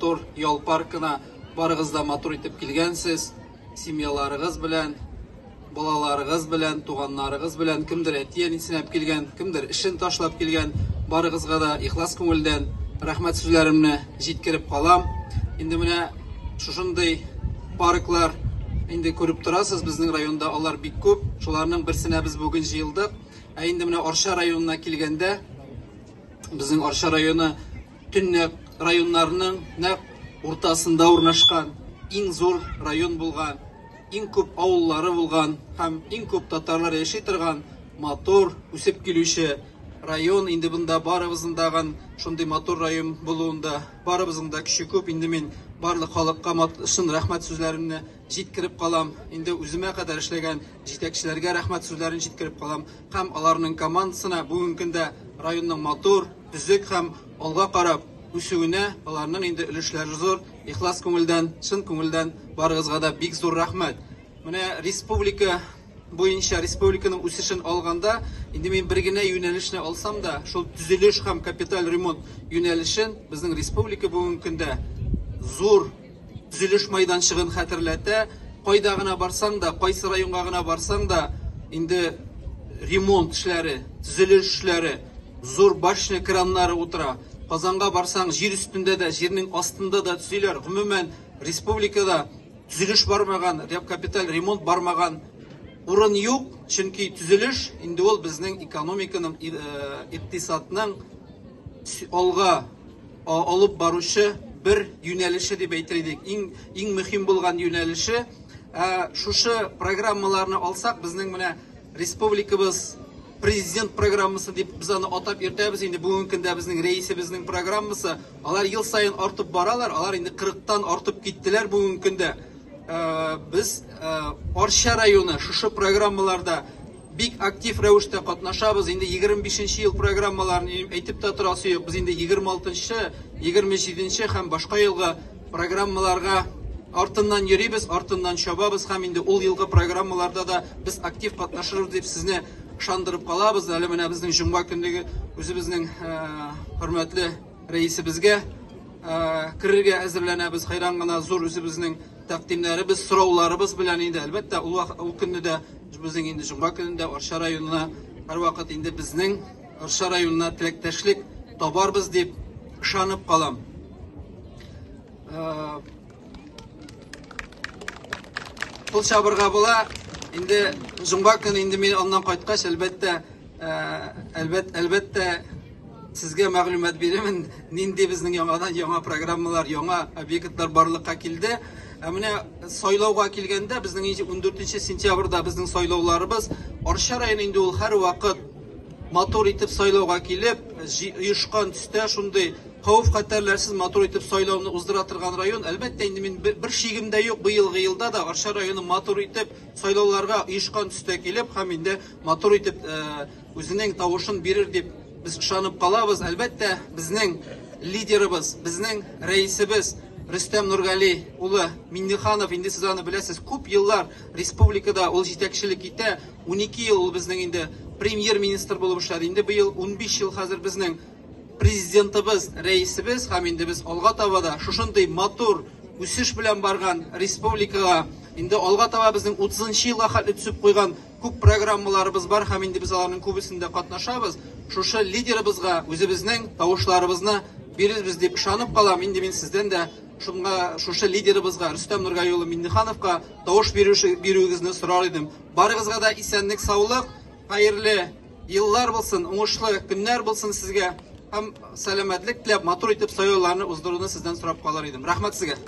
Матур ял паркына барыгыз да матур итеп килгәнсез, семьяларыгыз белән, балаларыгыз белән, туганнарыгыз белән, кемдер әти-әнисен алып килгән, кемдер эшен ташлап килгән. Барыгызга да ихлас күңелдән рәхмәт сүзләремне җиткереп калам. Инде менә шушындый парклар инде күреп торасыз, безнең районда алар бик күп. Шуларның берсенә без бүген җыелдык. Ә инде менә Арча районына килгәндә, безнең Арча районы Төньяк районнарының нәкъ уртасында урнашкан, иң зур район булган, иң күп авыллары булган һәм иң күп татарлар яши торган матур, үсеп килүче район. Инде монда барыбызның дагын шундый матур район булуында барыбызның да көче күп. Инде мин барлык халыкка чын рәхмәт сүзләремне җиткереп калам. Инде үземә кадәр эшләгән җитәкчеләргә рәхмәт сүзләрен җиткереп калам һәм аларның командасына бүгенге көндә районның матур, төзек һәм алга карап үсүенә аларның инде өлешләре зур. Ихлас күңелдән, чын күңелдән барыгызга да бик зур рәхмәт. Менә республика буенча республиканың үсешен алганда, инде мин бер генә юнәлешне алсам да, шул төзелеш һәм капиталь ремонт юнәлешен безнең республика бүгенге көндә зур төзелеш майданчыгын хәтерләтә. Кайда гына барсаң да, кайсы районга гына барсаң да, инде ремонт эшләре, төзелеш эшләре, зур башня краннары утыра. Казанга барсаң, җир өстендә дә, җирнең астында да төзиләр. Гомумән, республикада төзелеш бармаган, капиталь ремонт бармаган урын юк, чөнки төзелеш инде ул безнең экономиканың, икътисадның алга алып баручы бер юнәлеше дип әйтер идек. Иң иң мөһим булган юнәлеше. Ә, шушы программаларны алсак, безнең менә республикабыз президент программасы дип без аны атап йөртәбез инде бүгенге көндә безнең рәисебезнең программасы. Алар ел саен артып баралар, алар инде 40-тан артып киттеләр бүгенге көндә. Ә, без ә, Арча районы шушы программаларда Бик актив рәвештә катнашабыз. Инде 25 нче ел программаларын әйтеп тә торасы юк. Без инде 26 нчы, 27 нче һәм башка елгы программаларга артыннан йөрибез, артыннан чабабыз һәм инде ул елгы программаларда да без актив катнашырбыз дип сезне ышандырып калабыз. Әле менә безнең җомга көннеге үзебезнең хөрмәтле рәисебезгә керергә әзерләнәбез. Хәйран гына зур үзебезнең тәкъдимнәребез, сорауларыбыз белән инде, әлбәттә, ул ул көнне дә безнең инде җомга көнендә Арча районына һәрвакыт инде безнең Арча районына теләктәшлек табарбыз дип ышанып калам. Кул чабырга була. Инде җомга көне инде мин аннан кайткач, әлбәттә, әлбәт, әлбәттә, сезгә мәгълүмат бирермен, нинди безнең яңадан яңа программалар, яңа объектлар барлыкка килде. Ә менә сайлауга килгәндә, безнең 14 сентябрьдә безнең сайлауларыбыз. Арча районы инде ул һәрвакыт матур итеп сайлауга килеп, оешкан төстә шундый хәвеф-хәтәрләрсез матур итеп сайлауны уздыра торган район. Әлбәттә, инде мин бер шигем дә юк, быелгы елда да Арча районы матур итеп сайлауларга оешкан төстә килеп һәм инде матур итеп үзенең тавышын бирер дип без ышанып калабыз. Әлбәттә, безнең лидерыбыз, безнең рәисебез Рөстәм Нургали улы Миңнеханов, инде сез аны беләсез, күп еллар республикада ул җитәкчелек итә. 12 ел ул безнең инде премьер-министр булып эшләде. Инде быел 15 ел хәзер безнең президентыбыз, рәисебез һәм инде без алга таба да шушындый матур үсеш белән барган республикага инде алга таба безнең 30 елга хәтле төзеп куйган Күп программаларыбыз бар һәм инде без аларның күбесендә катнашабыз. Шушы лидерыбызга үзебезнең тавышларыбызны бирербез дип ышанып калам. Инде мин сездән дә шуңа шушы лидерыбызга Рөстәм Нургали улы Миңнехановка тавыш бирүегезне сорар идем. Барыгызга да исәнлек, саулык, хәерле еллар булсын, уңышлы көннәр булсын сезгә һәм сәламәтлек теләп, матур итеп сайлауларны уздыруны сездән сорап калыр идем. Рәхмәт сезгә.